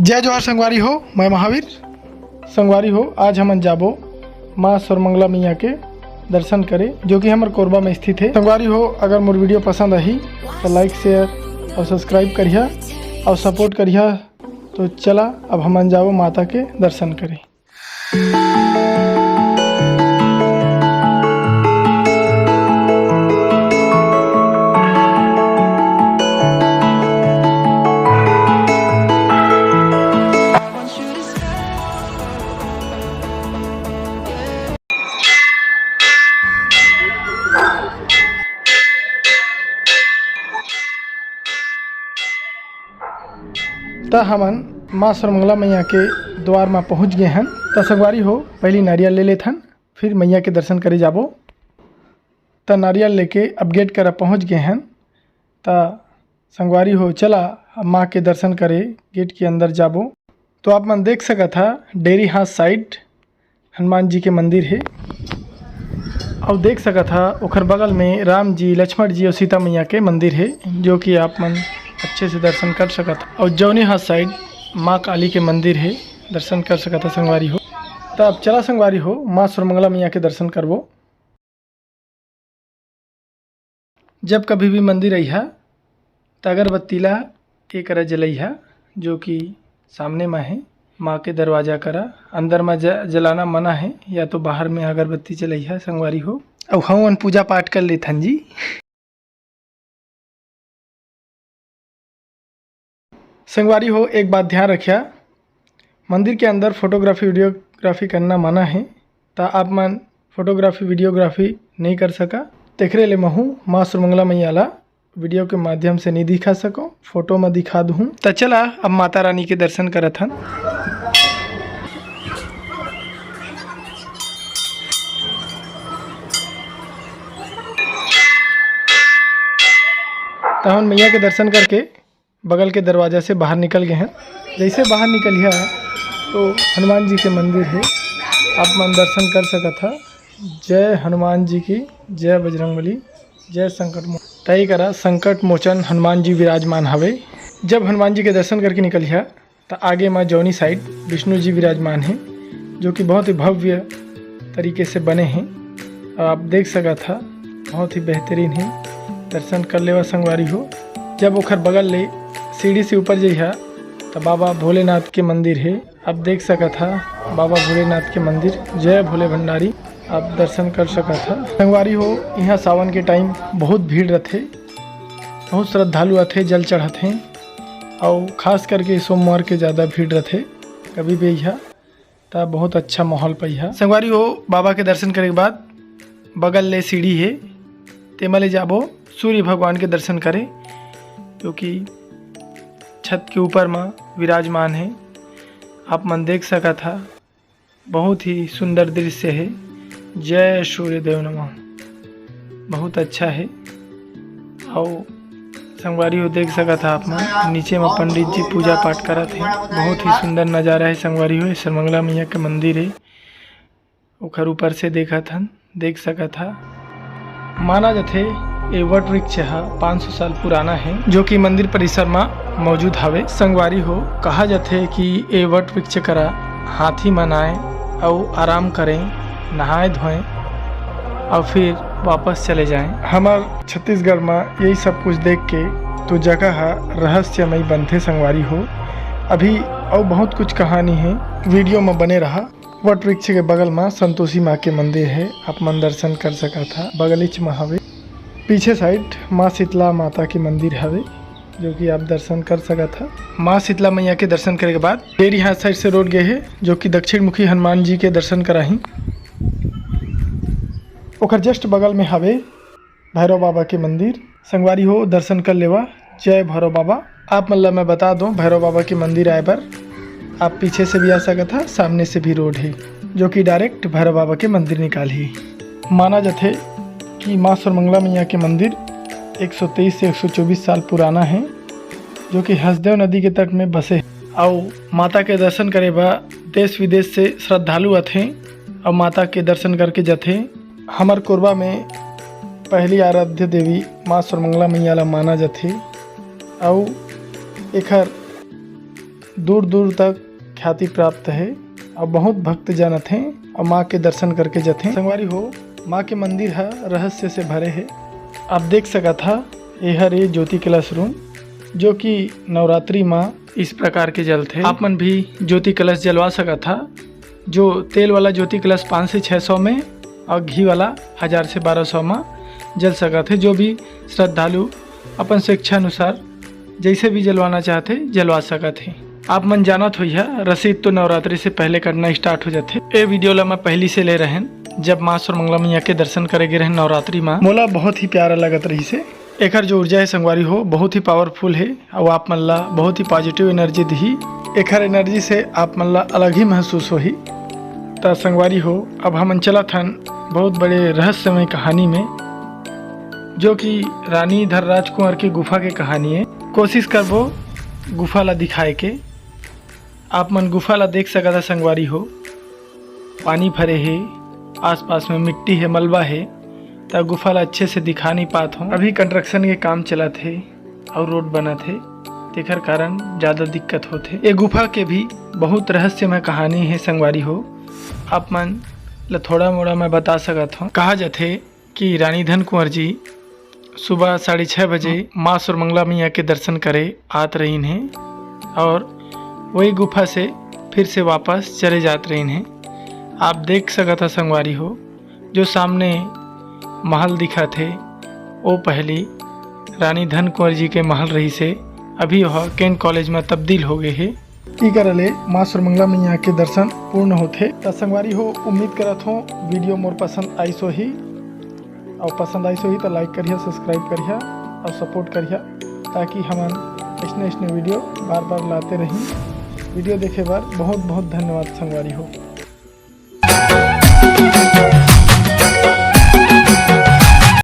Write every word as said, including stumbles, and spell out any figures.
जय जोहार संगवारी हो, मैं महावीर। संगवारी हो, आज हमन जाबो माँ सर्वमंगला मैया के दर्शन करे, जो कि हमर कोरबा में स्थित है। संगवारी हो, अगर मोर वीडियो पसंद आही तो like, share और subscribe करिहा और support करिहा। तो चला, अब हमन जाबो माता के दर्शन करे। त हमन माँ सर्वमंगला मैया के द्वार म पहुँच गे हन। त संगवारी हो, पहली नारियल ले लेथन, फिर मैया के दर्शन करे जाबो। त नारियल लेके अब गेट करा पहुँच गे हन। त संगवारी हो, चला अब माँ के दर्शन करे गेट के अंदर जाबो। तो आप मन देख सकत हा, डेरी हाथ साइड हनुमान जी के मंदिर हे। अउ देख सकत हा, ओखर बगल में राम जी, लक्ष्मण जी अउ सीता मैया के मंदिर हे, जो कि आप मन अच्छे से दर्शन कर सकत हा। अउ जौनी हाथ साइड माँ काली के मंदिर हे, दर्शन कर सकत हा संगवारी हो। त अब चला संगवारी हो, माँ सर्वमंगला मैया के दर्शन करबो। जब कभी भी मंदिर अइहा, त अगरबत्ती ला ए करा जलइहा, जो कि सामने म हे, माँ के दरवाजा करा। अंदर म ज-, जलाना मना हे, या तो बाहर में अगरबत्ती जलइहा संगवारी हो। अउ हमन पूजा पाठ कर लेथन जी। संगवारी हो, एक बात ध्यान रखिया, मंदिर के अंदर फोटोग्राफी, वीडियोग्राफी करना मना हे, त आप मन फोटोग्राफी, वीडियोग्राफी नहीं कर सका। तेखरे ले महू माँ सर्वमंगला मैया ला वीडियो के माध्यम से नहीं दिखा सको, फोटो में दिखा दूँ। त चला, अब माता रानी के दर्शन करत हन। त हमन मैया के दर्शन करके बगल के दरवाजा से बाहर निकल गे हन। जैसे बाहर निकलिहा तो हनुमान जी के मंदिर हे, आप मन दर्शन कर सकत हा। जय हनुमान जी की, जय बजरंगबली, जय संकट मो-, तय करा संकट मोचन हनुमान जी विराजमान हवे। जब हनुमान जी के दर्शन करके निकलिहा त आगे म जौनी साइड विष्णु जी विराजमान हे, जो कि बहुत ही भव्य तरीके से बने हे। अउ आप देख सकत हा, बहुत ही बेहतरीन हे। दर्शन कर लेवा संगवारी हो। जब ओखर बगल ले सीढ़ी से ऊपर जइहा, त बाबा भोलेनाथ के मंदिर हे। आप देख सकत हा, बाबा भोलेनाथ के मंदिर। जय भोले भंडारी, आप दर्शन कर सकत हा। संगवारी हो, इहाँ सावन के टाइम बहुत भीड़ रथे, बहुत श्रद्धालु आथे, जल चढ़ाथे, अउ खास करके सोमवार के ज़्यादा भीड़ रथे। कभी भी अइहा, त बहुत अच्छा माहौल पइहा। संगवारी हो, बाबा के दर्शन करे के बाद बगल ले सीढ़ी हे, तेमा ले जाबो सूर्य भगवान के दर्शन करे, जो कि छत के ऊपर म विराजमान हे। आप मन देख सकत हा, बहुत ही सुंदर दृश्य हे। जय सूर्य देव नमः। बहुत अच्छा हे। अउ संगवारी हो, देख सकत हा आप मन, नीचे म पंडित जी पूजा पाठ करत हे। बहुत ही सुंदर नजारा हे संगवारी हो। ये सर्वमंगला मैया के मंदिर हे, ओखर ऊपर से देखत हन, देख सकत हा। माना जथे, ए वट वृक्ष ह पाँच सौ साल पुराना हे, जो कि मंदिर परिसर म मौजूद हवे। संगवारी हो, कहा जथे कि ए वट वृक्ष करा हाथी मन आए अउ आराम करें, नहाए धोएं अउ फिर वापस चले जाएं। हमर छत्तीसगढ़ म यही सब कुछ देख के तो जगह ह रहस्यमय बनथे संगवारी हो। अभी अउ बहुत कुछ कहानी हे, वीडियो म बने रहा। वट वृक्ष के बगल म संतोषी माँ के मंदिर हे, आप मन दर्शन कर सकत हा, बगलीच म हवे। पीछे साइड माँ शीतला माता के मंदिर हवे, जो कि आप दर्शन कर सकत हा। माँ शीतला मैया के दर्शन करे के बाद डेरी हाथ साइड से रोड गे हे, जो कि दक्षिण मुखी हनुमान जी के दर्शन कराही। ओकर जस्ट बगल में हवे भैरव बाबा के मंदिर। संगवारी हो, दर्शन कर लेवा। जय भैरव बाबा। आप मन ला मैं बता दूं, भैरव बाबा के मंदिर आए बर आप पीछे से भी आ सकत हा, सामने से भी रोड है, जो कि डायरेक्ट भैरव बाबा के मंदिर निकालही। माना जथे कि माँ सर्वमंगला मैया के मंदिर एक सौ तेईस से एक सौ चौबीस साल पुराना है, जो कि हसदेव नदी के तट में बसे है। अउ माता के दर्शन करे बर देश विदेश से श्रद्धालु आथे अउ माता के दर्शन करके जथे। हमर कोरबा में पहली आराध्य देवी माँ सर्वमंगला मैया ला माना जथे, अउ एखर दूर दूर तक ख्याति प्राप्त हे और बहुत भक्त जन आथे और माँ के दर्शन करके जथे। संगवारी हो, माँ के मंदिर ह रहस्य से भरे हे। आप देख सकत हा, एहर ए ज्योति कलश रूम, जो कि नवरात्रि माँ इस प्रकार के जलथे। आप मन भी ज्योति कलश जलवा सकत हा, जो तेल वाला ज्योति कलश पाँच से छः सौ में और घी वाला हज़ार से बारह सौ में जल सकत हे। जो भी श्रद्धालु अपन स्वेच्छा अनुसार जैसे भी जलवाना चाहथे, जलवा सकत हे। आप मन जानत होइहा, रसीद तो नवरात्रि से पहले कटना स्टार्ट हो जाथे। ए वीडियो ला मैं पहली से ले रहेन, जब माँ सर्वमंगला मैया के दर्शन करे गे रहेन नवरात्रि माँ, मोला बहुत ही प्यारा लगत रहिसे। एकर जो ऊर्जा हे संगवारी हो, बहुत ही पावरफुल हे, अउ आप मन ला बहुत ही पॉजिटिव एनर्जी दिही। एखर एनर्जी से आप मन ला अलग ही महसूस होही। त संगवारी हो, अब हमन चलत हन बहुत बड़े रहस्यमय कहानी में, जो कि रानी धनराज कुंवर के गुफा के कहानी हे। कोशिश करबो गुफा ला दिखाए के। आप मन गुफा ला देख सकत हा संगवारी हो, पानी भरे हे, आसपास में मिट्टी हे, मलबा हे, त गुफा ला अच्छे से दिखा नहीं पात हों। अभी कंस्ट्रक्शन के काम चलत हे अउ रोड बनत हे, तेखर कारण ज़्यादा दिक्कत होत हे। ए गुफा के भी बहुत रहस्यमय कहानी हे संगवारी हो, आप मन ल थोड़ा मोड़ा मैं बता सकत हों। कहा जाथे कि रानी धन कुंवर जी सुबह साढ़े छः बजे माँ सर्वमंगला मैया के दर्शन करे आत रहिन हे और वही गुफा से फिर से वापस चले जात रहिन हे। आप देख सकत हा संगवारी हो, जो सामने महल दिखत हे, ओ पहली रानी धन कुंवर जी के महल रहिसे, अभी ओह केंट कॉलेज में तब्दील हो गए हे। ई करा ले माँ सर्वमंगला मैया के दर्शन पूर्ण होथे। त संगवारी हो, उम्मीद करत हों वीडियो मोर पसंद आइस होही, और पसंद आइस होही त लाइक करिहा, सब्सक्राइब करिहा और सपोर्ट करिहा, ताकि हमन ऐसने ऐसने वीडियो बार बार लाते रही। वीडियो देखे बर बहुत बहुत धन्यवाद संगवारी हो।